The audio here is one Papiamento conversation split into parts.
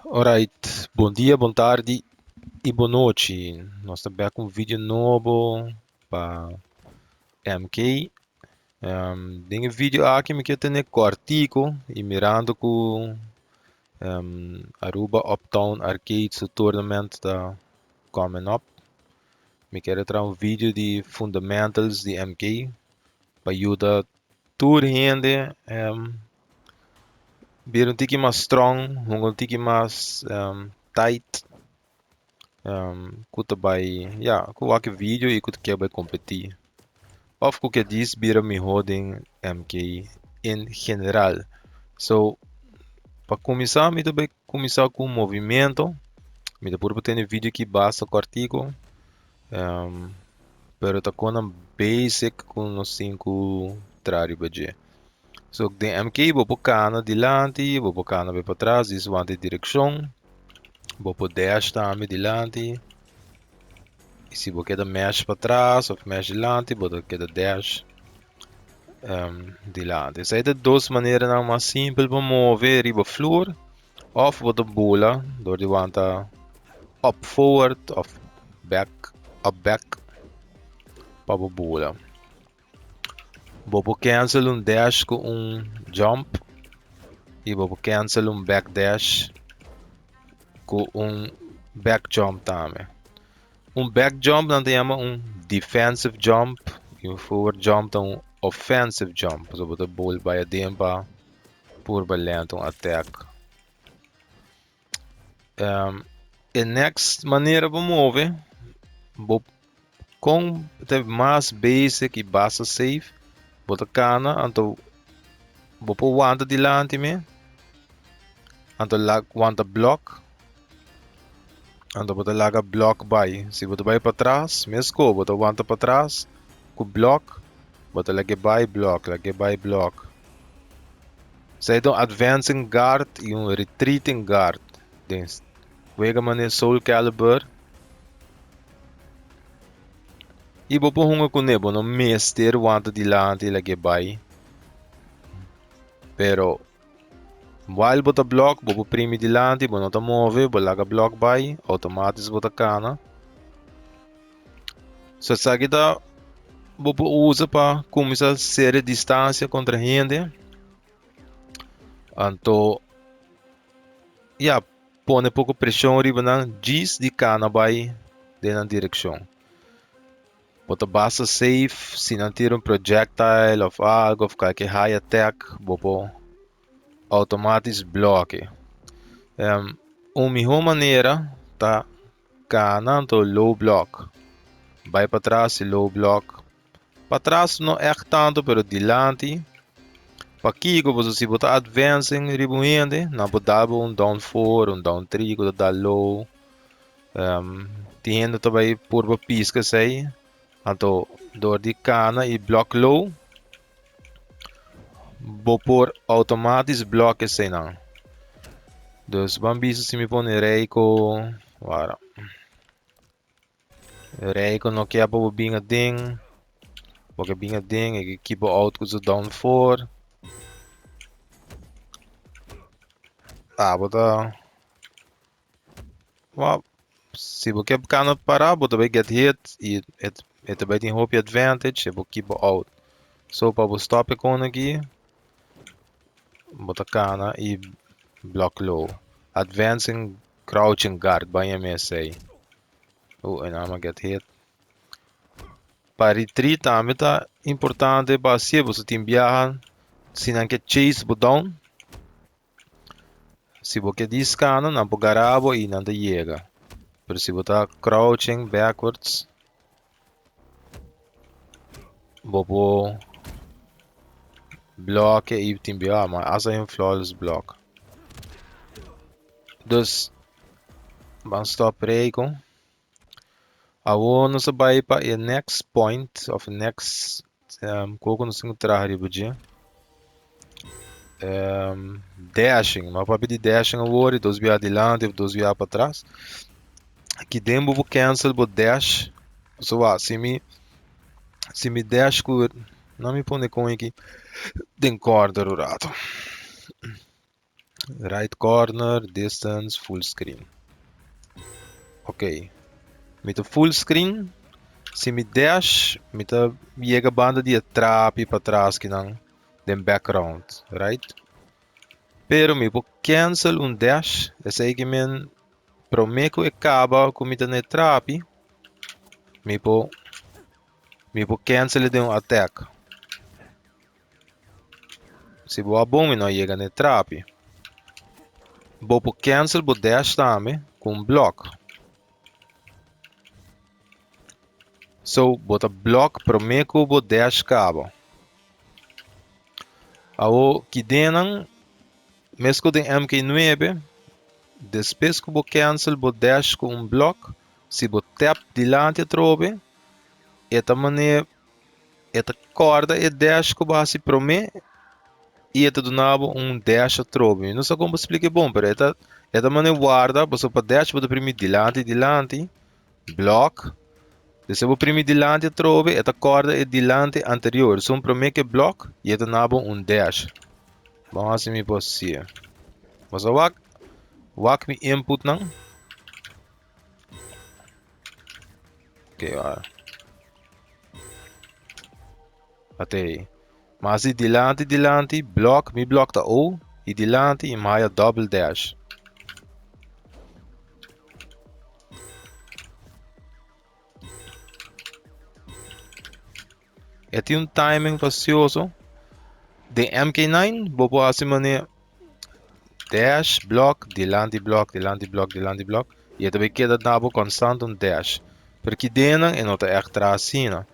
Alright, bon dia, bon tardi i bon nochi. Nos ta bek un video nobo pa MK. Den e video aki mi kier tene kòrtiku i mirando ku Aruba Uptown Arcade su tournament ta coming up. Mi kier a traha un video di fundamentals di MK pa yuda tur hende bira un tiki mas strong, hunga un tiki mas tight ku ta bai ya ku wak e video i ku ta kier bai kompetí òf ku ke djis bira mihó den MK en general. So pa kuminsá mi ta bai kuminsá ku un movimento, mi ta purba tene video aki basta kòrtiku pero ta konan basic ku nos tin ku traha riba dje. So den MK bo por kana dilanti, bo por kana bai patras, dis wanta e direkshon. Bo por dash tambe dilanti. I si bo keda mash patras of mash dilanti, bo ta keda dash dilanti. Esei ta dos maneranan mas simpel pa move riba flur. Of bo ta bula dor di wanta up forward of back up back pa bo bula. Bo por cancel un dash ku un jump i bo por cancel un back dash ku un back jump tambe. Un back jump nan ta yama un defensive jump i un forward jump ta un offensive jump. Pasobra bo ta bol bai aden pa purba lenta un attack. E next manera pa move bo kon ta mas basic i basta safe bo ta kana anto bo por wanta dilanti me anto lag wanta block anto bo ta laga block bai si bo ta bai patras mesko bo ta wanta patras ku block bo ta lag'e bai block lag'e bai block. Esei ta un advancing guard i un retreating guard den wega manera Soul Calibur. I bo por hunga kuné, bo no mester wanta dilanti i lag'é bai. Pero while bo ta block, bo por primi dilanti, bo no ta move, bo laga block bai, outomatis bo ta kana. So esaki ta bo por usa pa kuminsá sera distansia kontra hende. Anto ya pone poko preshon riba nan djis di kana bai den nan direkshon. Bo ta basta safe si nan tira un projectile òf algu òf kalke high attack bo por outomatis blòke. Un mihó manera ta Kana anto low block. Bai patras y low block. Patras no echt tanto pero dilanti. Pakiko pasobra si bo ta advancing riba un hende nan por dal bo un down four, un down three ku ta dal low. Tin hende ta bai purba piska esei. Anto dor di kana y block low bo por automatisch block eseinan. Dus ban bisa si mi pone Reiko, wara. Reiko no ke pa bo bin aden. Bo ke bin aden, e ke keep bo out ku su down four. Ah, bo ta Well, si bo ke kana para, bo ta bai get hit i e ta bai tin hopi advantage e bo keep bo out. So pa bo stop e kon aki, bo ta kana i block low. Advancing crouching guard, bai yama esei. Oh, en ama get hit. Pa retreat tambe ta importante pa hasié, boso tin biaha si nan ke chase bo down. Si bo ke diskana nan por gara bo i nan ta yega. Pero si bo ta crouching backwards bo por bloke i tin bia ma asa un flawless block. Dus ban stop reko. Awor nos a bai pa e next point of e next kos ku nos tin ku traha riba dje. Dashing, mi a papia di dashing awor i dos biaha dilanti of dos biaha patras. Aki den bo por cancel bo dash. Pasobra wak si mi si mi dash ku no mi pone kon aki den corner un rato. Right corner, distance, full screen. Ok. Mi ta full screen. Si mi dash, mi ta yega banda di e trapi patras kinan den background, right? Pero mi por cancel un dash, esei ke men prome ku e kaba ku mi ta na e trapi, mi por mi por cancel e den un attack. Si bo a bon mi no a yega na e trapi. Bo por cancel bo dash tambe ku un block. So bo ta block prome ku bo dash kaba. Awo kidenan mes ku den MK9 despues ku bo cancel bo dash ku un block si bo tap dilanti atrobe e ta mane E ta kòrda e dash ku bo hasi promé i e ta duna bo un dash atrobe. Mi no sa kon pa splika e bon, pero e ta e ta manera warda pasobra pa dash bo ta primi dilanti dilanti, blòk, despues bo primi dilanti atrobe e ta kòrda e dilanti anterior, esun promé ku e blòk i e ta duna bo un dash. Ban hasi mi por hasié. Bo sa wak wak mi inputnan. Oké, wara. Ate. Mas di dilanti dilanti blok, mi blok ta O i dilanti i maya double dash. E tin un timing fastioso. Den MK9 bo por hasi manera dash, block, dilanti block, dilanti block, dilanti block. I e ta bay keda na bo constant un dash. Pero ki dennan e no ta echt traha asina.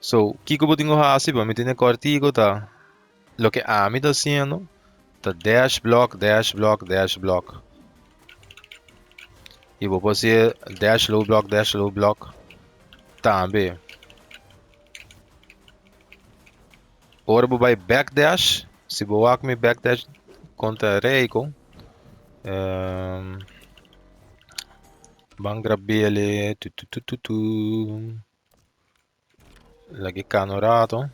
So, kiko bo tin ku hasi pa mi tene kòrtiku ta loke ami ta hasiendo ta dash block, dash block, dash block. I bo por hasi dash low block, dash low block tambe. Ora bo bai back dash, si bo wak mi back dash kontra Reiko, um, ban grabele, tu tu tu tu tu. Lagi cana un rato.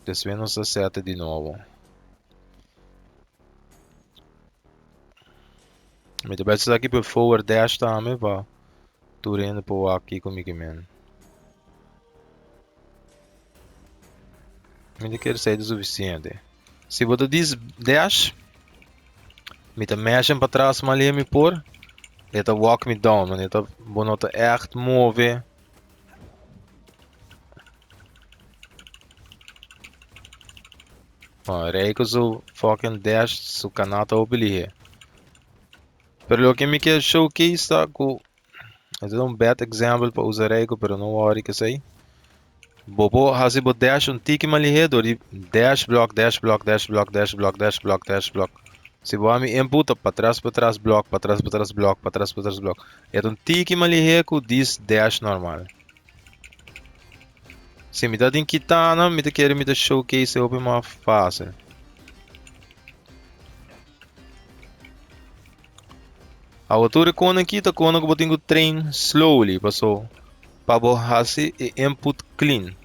Despues nos ta sete di nobo. Mi ta bai esaki pa forward dash tambe pa tur hende por wak kiko mi ke men. Mi ta kere esei ta sufisiente. Si bo ta dis dash, mi ta meshen patras malia mi por, e ta walk mi down, man e ta bo no ta echt move. Oh, Reiko su fucking dash su kanata hopi lihe. Pero loke mi ke showcase ta ku Ese ta un bad example pa usa Reiko, pero no worry que sei. Bo por hasi bo dash un tiki mas lihé door di dash block, dash block, dash block, dash block, dash block, dash block. Si bo ami input ta patras patras block, patras patras block, patras patras block. E ta un tiki mas lihé ku dis dash normal. Si mi ta tin kitana, mi ta kere mi ta showcase e hopi mas fácil. Awo tur e konan aki ta konan ku bo tin ku train slowly paso pa bo hasi e input clean.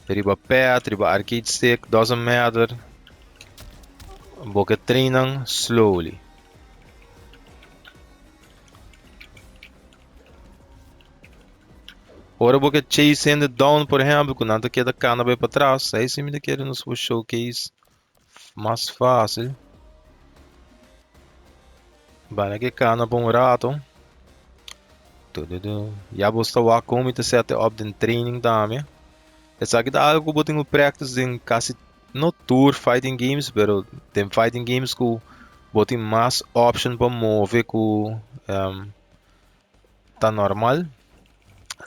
Riba pad, riba arcade stick, doesn't matter. Bo ke train nan slowly. Ora bo ke chase hende down, por ehempel, ku nan ta keda kana bai patras, ei si mi ta kere nos por showcase Mas fácil. Bana ke kana pa un rato. Ya bo sta wak kon mi ta set up den training tambe. Esaki ta algo ku bo tin ku practice den kasi no tur fighting games, pero den fighting games ku bo tin mas option pa move ku um, ta normal.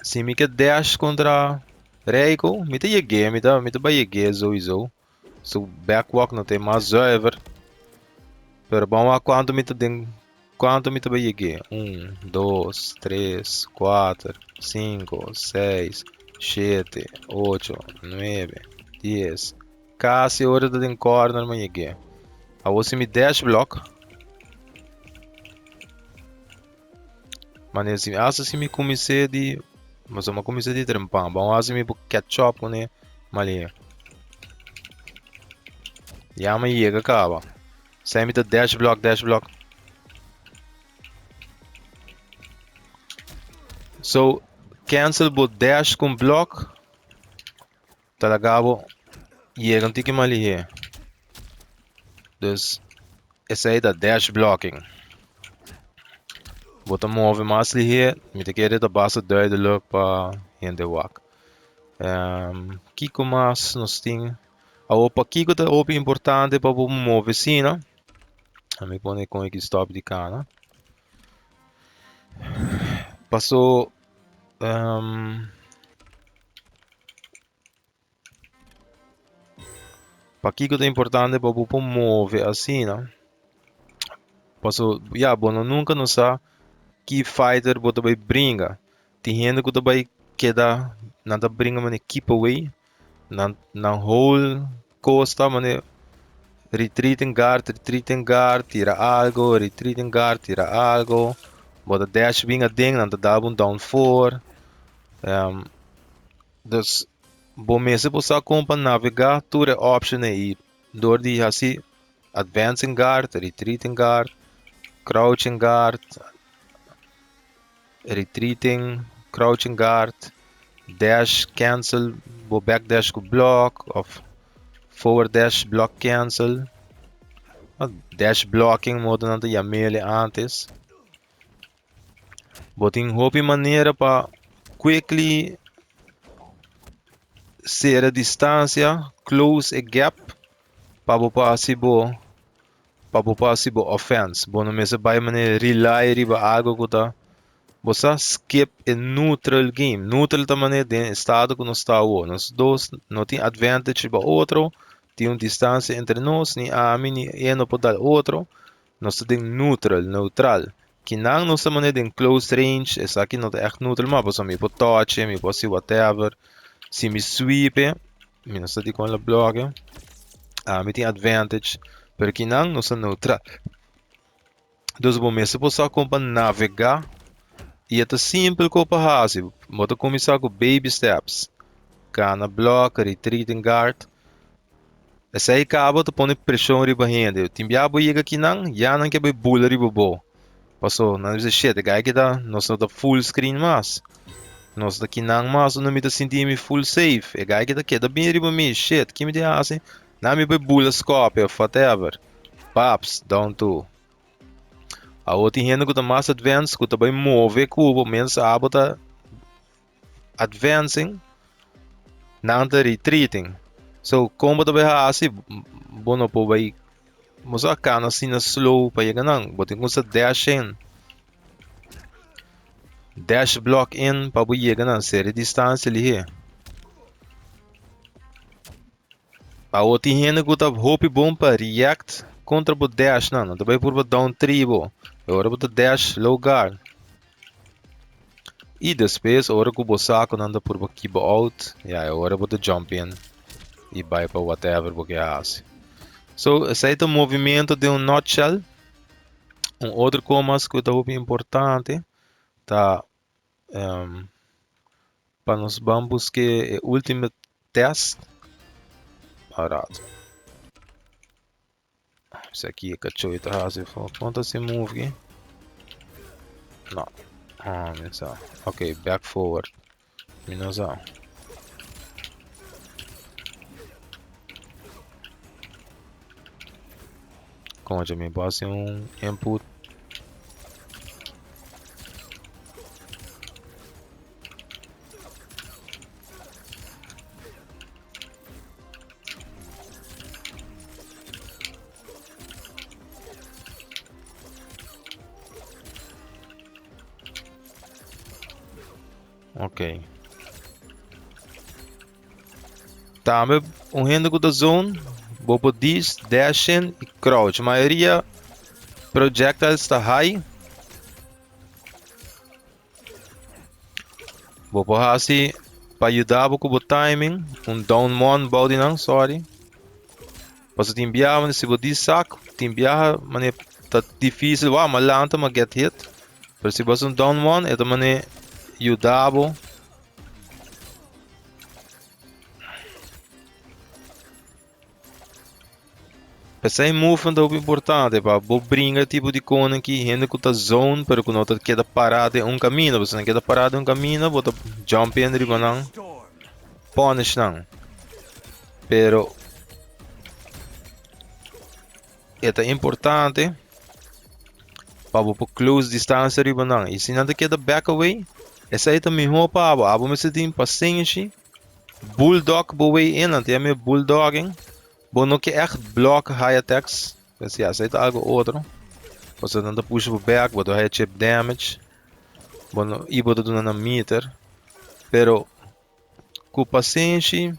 Si mi ke dash kontra Reiko, mi ta yeg'é, mi ta mi ta bai yeg'é sowieso. Su backwalk no ta e mas zuiver. Pero ban wak kuantu mi ta den kuantu mi ta bai yeg'é. Un, dos, tres, kuater, sinku, seis, shete, ocho, nuebe, dies. Kasi ora ta den corner mi a yeg'é. Awor si mi dash block. Manera si hasta si mi kumins'é di pasobra mi a kumins'é di trempan ban wak si mi por catch up kuné malia. Ya mi yega kaba. Esei mi ta dash block, dash block. So, cancel bo dash ku block ta laga bo yega un tiki mas lihé. Dus esei ta dash blocking. Bo ta move mas lihé, mi ta kere ta basta duidelijk pa hende wak. Kiko mas nos tin? Awor pakiko ta hopi importante pa bo move asina? Mi pone kon aki stop di kana. Paso pakiko ta importante pa bo por move asina? Paso ya bo no nunka no sa ki fighter bo ta bai bringa. Tin hende ku ta bai keda nan ta bringa manera keep away. Nan nan whole kos ta manera retreating guard, retreating guard, tira algo, retreating guard, tira algo. Bo ta dash bin aden, nan ta dal bo un down four. Dus bo mester por sa kon pa navega tur e option ei dor di hasi advancing guard, retreating guard, crouching guard, retreating, crouching guard, dash cancel bo back dash ku block of forward dash block cancel. Dash blocking modo nan ta yam'ele antes. Bo tin hopi manera pa quickly sera distancia, close e gap pa bo por hasi bo pa bo por hasi bo offense. Bo no mester bai manera rely riba algo ku ta bo sa skip e neutral game. Neutral ta manera den estado ku nos ta awor. Nos dos no tin advantage riba otro, tin un distancia entre nos, ni ami ni e no por dal otro. Nos ta den neutral, neutral. Kinan nos ta manera den close range, esaki no ta echt neutral mas pasobra mi por touch e, mi por hasi whatever. Si mi sweep e, mi no sa dikon lo bloke. Ami tin advantage, pero kinan nos ta neutral. Dus bo mester por sa kon pa navega i e ta simpel kon pa hasi. Bo ta kuminsá ku baby steps. Kana block, retreating guard. Esei kaba ta pone preshon riba hende. Tin bia bo yega kinan, ya nan ke bai bula riba bo. Paso nan bisa shit, e guy kita nos no ta full screen mas. Nos ta kinan mas unda mi ta sinti mi full safe. E guy kita keda bin riba mi, shit, ki mi tin hasi? Nan mi bai bula scope of whatever. Paps, down two. Awor tin hende ku ta mas advanced ku ta bai move ku bo mens abo ta advancing, nan ta retreating. So, kon bo ta bai hasi? Bo no por bai, bo sa kana asina slow pa yega nan. Bo tin ku sa dash in. Dash block in pa bo yega nan, sera e distansia lihé. Awor tin hende ku ta hopi bon pa react kontra bo dash nan. Nan ta bai purba down three bo. E ora bo ta dash low guard. I despues ora ku bo sa ku nan ta purba keep bo out, ya e ora bo ta jump in i bai pa whatever bo ke hasi. So esei ta movimento den un nutshell. Un otro kos mas ku ta hopi importante ta Pa nos ban buske e ultimo test. Alright. Esaki e kachó ta hasi for. Kon ta hasi move aki? No. Ah, mi sa. Ok, back forward. Mi no sa. Concha, mi por hasi un input. Ok. Tambe un hende ku ta zone, bo por dis, dash in i crouch. Mayoria projectiles ta high. Bo por hasi pa yuda bo ku bo timing, un down one bou di nan, sorry. Pasobra tin biaha manera si bo di sak, tin biaha manera ta dificil, wou ma lanta ma get hit. Pero si bo hasi un down one e ta manera yuda bo. P'esei movement ta hopi importante pa bo bringa tipo di konen ki hende ku ta zone pero ku no ta keda pará den un kaminda. Pasobra si nan keda pará den un kaminda bo ta jump in riba nan, punish nan. Pero e ta importante pa bo por close distancia riba nan. I si nan ta keda back away, esei ta mihó pa abo. Abo mester tin pasenshi, bulldog bo way in, nan ta yama e bulldogging. Bo no ke echt block high attacks. Pues ya, esei ta algo otro. Pasobra nan ta pusha bo back, bo ta haya chip damage. Bo no, i bo ta duna nan meter. Pero ku pasenshi,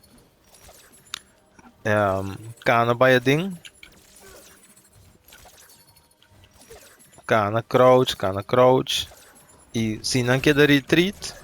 um, kana bai aden. Kana crouch, kana crouch. I si nan keda retreat,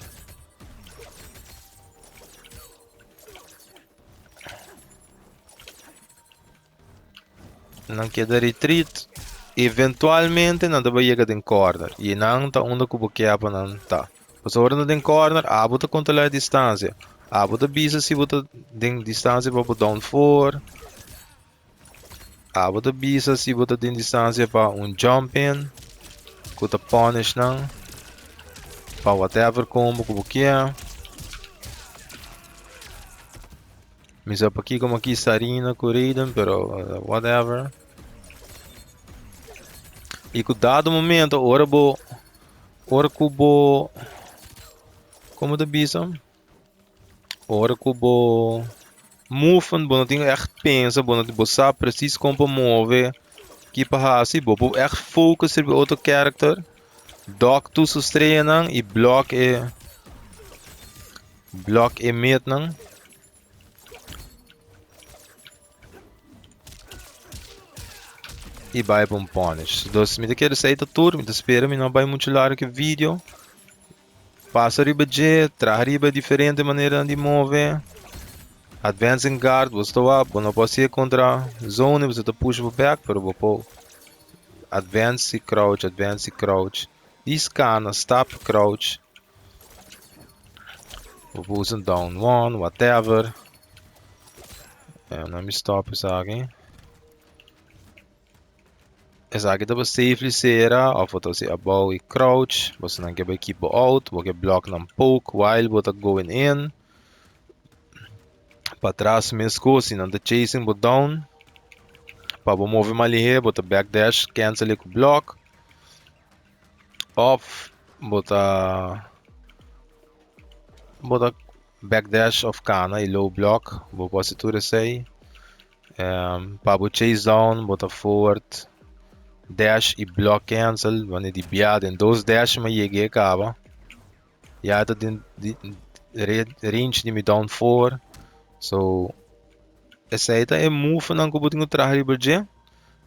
Nan keda retreat. Eventualmente nan ta bai yega den corner. I nan ta unda ku bo ke pa nan ta. Pasobra ora nan den corner, abo ta kontrolá e distansia. Abo ta bisa si bo ta den distansia pa bo down four. Abo ta bisa si bo ta den distansia pa un jump in ku ta punish nan. Pa whatever combo ku bo ke. Mi sa pakiko mi a kis Sarina ku Raiden, pero whatever. I ku dado momento ora bo ora ku bo komo ta bisa? Ora ku bo movement bo no tin ègt pensa bo no bo sa presis kon pa move ki pa hasi bo por ègt focus riba e otro character dòk tur su streanan i blòk e Block e metnan. I bai pa un punish. Dus mi ta kere esei ta tur. Mi ta spera mi no a bai muchu largu ku e video. Pasa riba dje, traha riba e diferente maneranan di move. Advancing guard, bo sta wak, bo no por hasié kontra zone, bo ta pusha bo bek, pero bo por advance i crouch, advance i crouch. Di scana, stap, crouch. Bo por usa down one, whatever. Eh, mi stop esaki. Esaki ta pa safely sera of bo ta hasi abou i crouch. Boso nan ke bai keep bo out, bo ke block nan poke while bo ta going in. Patras meskos si nan ta chasing bo down. Pa bo move mas lihé bo ta back dash cancel e ku block. Of bo ta bo ta back dash of kana y low block bo por hasi tur esey. Pa bo chase down bo ta forward dash y block cancel wanneer di bia den dos dash mi a yega e kaba. Ya ta den range di mi down four so esey ta e move nan ku bo tin ku traha riba dje.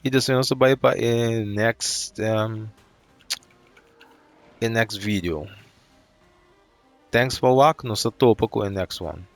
Y despues nos ta bai pa e next um, e next video. Thanks pa wak, nos ta topa ku e next one.